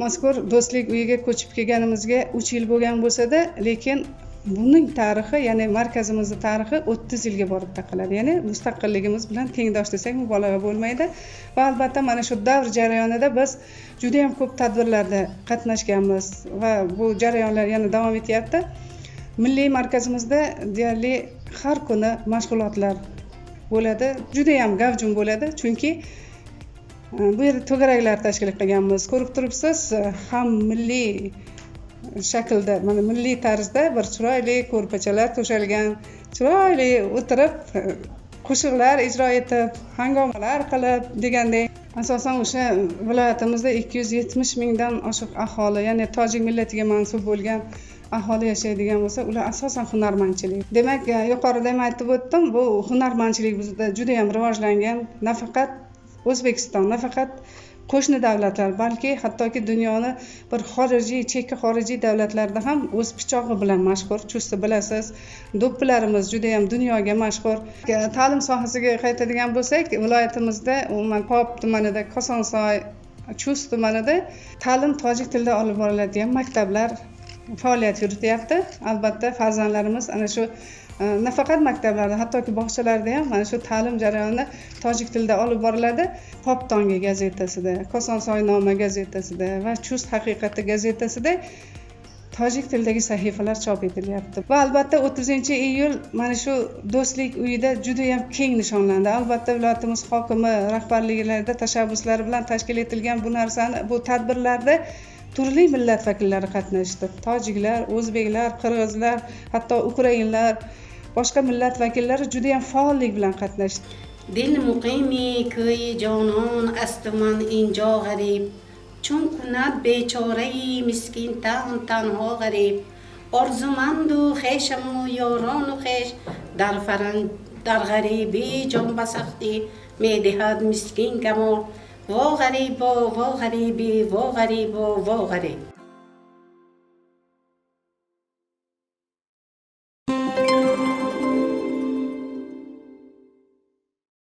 Mazkur do'stlik uyiga ko'chib kelganimizga 3 yil bo'lgan bo'lsa-da, lekin buning tarixi, ya'ni markazimizni tarixi 30 yilga borib taqaladi, ya'ni mustaqilligimiz bilan tengdosh desak, mubolag'a bo'lmaydi. Va albatta, mana shu davr jarayonida biz judayam ko'p tadbirlarda qatnashganmiz va bu jarayonlar yana davom etyapti. Milliy markazimizda deyarli har kuni mashg'ulotlar bo'ladi, judayam gavjum bo'ladi, chunki bu yerda to'garaklar tashkil qilganmiz. Ko'rib turibsiz, ham milliy shaklda, mana milliy tarzda bir chiroyli ko'rpachalar to'shalgan, chiroyli o'tirib, qo'shiqlar ijro etib, hangomalar qilib degandek. Asosan o'sha viloyatimizda 270 mingdan oshiq aholi, ya'ni tojik millatiga mansub bo'lgan aholi yashaydigan bo'lsa, ular asosan hunarmandchilik. Demak, yuqorida ham aytib o'tdim, bu hunarmandchilik bizda judayam rivojlangan. Nafaqat O'zbekiston, nafaqat qo'shni davlatlar, balki hattoki dunyoni bir xorijiy, chekka xorijiy davlatlarda ham o'z pichog'i bilan mashhur Chustni bilasiz, do'ppilarimiz judayam dunyoga mashhur. Ta'lim sohasiga qaytadigan bo'lsak, viloyatimizda, umuman Pop tumanida, Kosonsoy, Chust tumanida ta'lim tojik tilida olib boriladigan maktablar faoliyat yurityapti. Albatta, farzandlarimiz ana shu nafaqat maktablarda, hattoki bog'chalarda ham mana shu ta'lim jarayoni tojik tilida olib boriladi. Pop tongi gazetasida, Kosonsoynoma gazetasida va Chust haqiqati gazetasida tojik tilidagi sahifalar chop etilyapti. Va albatta, 30-iyul mana shu do'stlik uyida judayam keng nishonlandi. Albatta, viloyatimiz hokimi rahbarligida, tashabbuslari bilan tashkil etilgan bu narsani, bu tadbirlarda turli millat vakillari qatnashdi: tojiklar, o'zbeklar, qirg'izlar, hatto ukrainlar, boshqa millat vakillari judayam faollik bilan qatnashdi. دل مقیم کوی جانان است و من اینجا غریب، چون کند بیچاره مسکین تن تنها غریب. آرزومند و خویشم و یاران و خویش در فرن در غریبی جان به سختی میدهد مسکین کمال. وا غریبا، وا غریبی، وا غریبا، وا غریب.